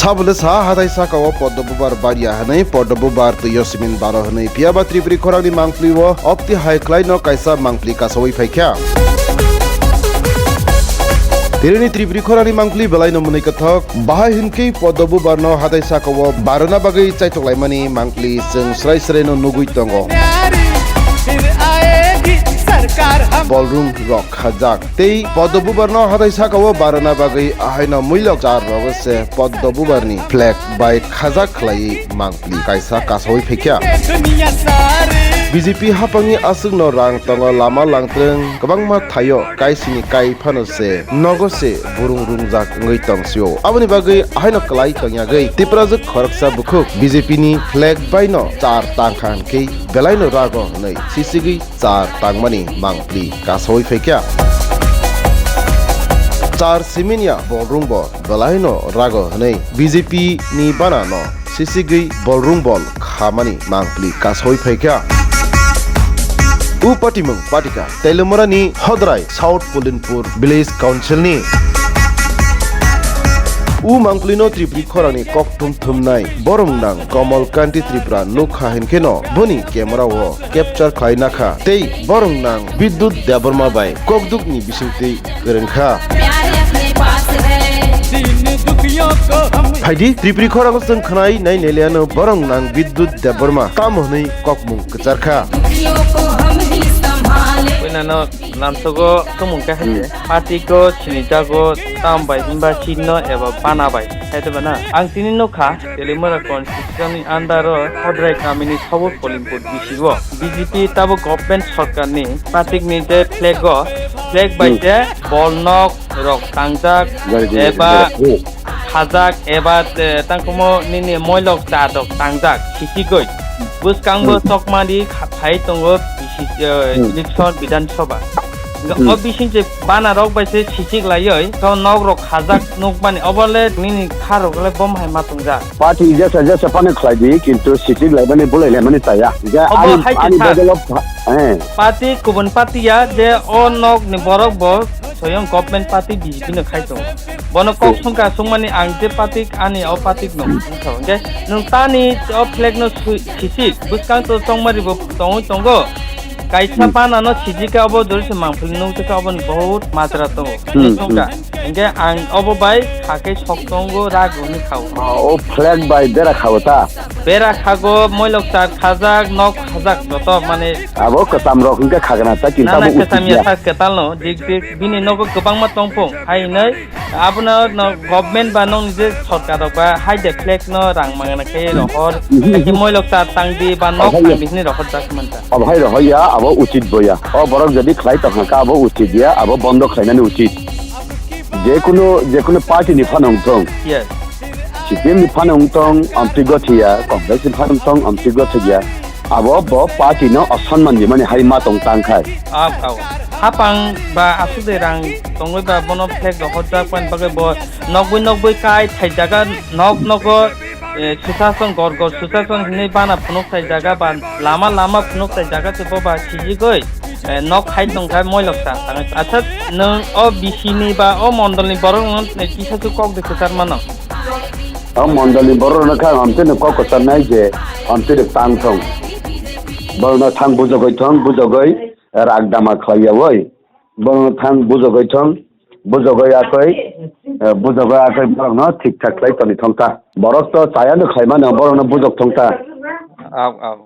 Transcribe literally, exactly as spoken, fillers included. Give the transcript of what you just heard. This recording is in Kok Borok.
Abole sa hathai saka o Poddo Bubar baria hwnwi Poddo Bubar twi o simin baro hwnwi phiya ba Tripuri khorangni mangpli o opti hai khlai no kaisa mangpli kasawi phaikha. Tirini Tripuri khorangni mangpli belai no mwnwi kwthok, bahai hwnkhe Poddo Bubar no hathai saka o barona bagwi chaitok laimani mangpli chwng srai srai no nugwi tongo. Bolrung rok khajak. Tei Poddo Bubar no hathai saka o barona bagwi ahaino muilok char rogo se Poddo Bubar ni flag bai khajak khlaiwi mangpli kaisa kasawi phaikha. B J P hapangni aswk no rang tongo lama langtrwng kwbangma thaio kaisini kai phano se nogo se burung rungjak wngwi tongsio. Aboni bagwi ahaino kwlai tongyagwi Tiprajwk khoroksa bukhuk B J P ni flag bai no char tangkha hwnkhe belai no rago hwnwi sisigwi char tangmani mangpli kasawi phaikha. Char siminya Bolrung bo belaino rago hwnwi B J P ni bana no sisigwi Bolrung bol khamani mangpli kasawi phaikha. U patimung patika Telemorani Hodrai South Pulinpur Village Council ni. U mangpli no Tripuri khorangni kok thum thumnai borong nang Komol Kanti Tripura nukha hinkheno boni camera o capture khlai nakha tei borong nang Bidyut Debbarma bai kokduk ni bisingtwi kwrwngkha. Phaidi Tripuri khorang chwng khwnai nai neliano borong nang Bidyut Debbarma tamo hwnwi kokmung kwcharkha. Puilano lamsogo tumung khe hai se. Party ko sinijago tam bai himba chinno eba bana bai. Hai to bana. Ang tini nukha Telemora constitution ni under o Hodrai kamini South Polimpur B C o B J P tabo government sarkar ni patik ni je flag o flag bai je bolnok rok tangjak eba khajak eba tangkumo nini moilok cha rok tangjak sisigoi bwskango chokmani khai tongo election Bidhan Sabha. O bising je bana rok bai se sisik laioi to nok rok khajak nukmani obole nini kha rok le bom hai ma tongjak. Party jesa jesa phano khlai di, kintu sichik laimani, bulai laimani chaya. Hingke ani, hai ani kisa. Bodol o pha-, eh. Party kubun party ya, je o nok ni borok bo soyong government party B J P no khai tongo. Bono kok sungka sungmani ang je party ani o party no wngkha. Hingke nwng tani o flag no sui-, sisik, bwskang to chongmari bo tongwi tongo. Kaisa bana no sijika obo jori se mangpili nukjaka obo ni bahut majra tongo. Hingke ang obo bai kha khe sok tongo, rag rwni kha o. O flag bai bera kha o ta? Bera khago, moilok char khajak, nok khajak joto mane. Abo kwcham rok hingke khagana ta kinta nana bo kwcham ya uchiya. Sak kwtal no, dik dik bini nogo kwbangma tongphung. Hai hinoi abono no government ba nokni je sorkar rok ba hai de flag no rang mangana khe rohor. Hai khe moilok char tangdi ba nok tangdi hinui rohor jak manta. Abo hai rohor ya, abo uchit bo ya. O borok jodi khlai tongkha kha, abo uchit ya, abo bondo khlainani uchit. Jekunu, jekunu party ni phano wngthong. Yes. C P M ni phano wngthong, amtwi gothiya, Congress ni phano wngthong, amtwi gothiya. Abo bo party no asonman rimani hai ma tong tang khai. Aw, aw. Hapang ba aswk de rang tongwi ba bono flag rohorjak mani bagwi bo nokbwi nokbwi kai thai jaga nok nogo, eh, susasong gor gor susasong hinwi bana phunuk thai jaga ba lama lama phunuk thai jaga se bo ba sijigwi, eh, nok khai tong khai moilok chang tangwi. Acha nwng o B C ni ba o mondol ni borok no kisa su kok de kwchar mano. O mondol ni borok no kha amtwi no kok kwchar nai je amtwi de tang thong. Borok no thang bujogoi thong, bujogoi rak dama khlai ya oi. Borokno thang bujogoi thong, bujogoi akoi, eh, bujogoi akoi borokno thik thak khlai toni thong ta. Borok to chaya no khlai mano, borokno bujok thong ta. Aw, aw.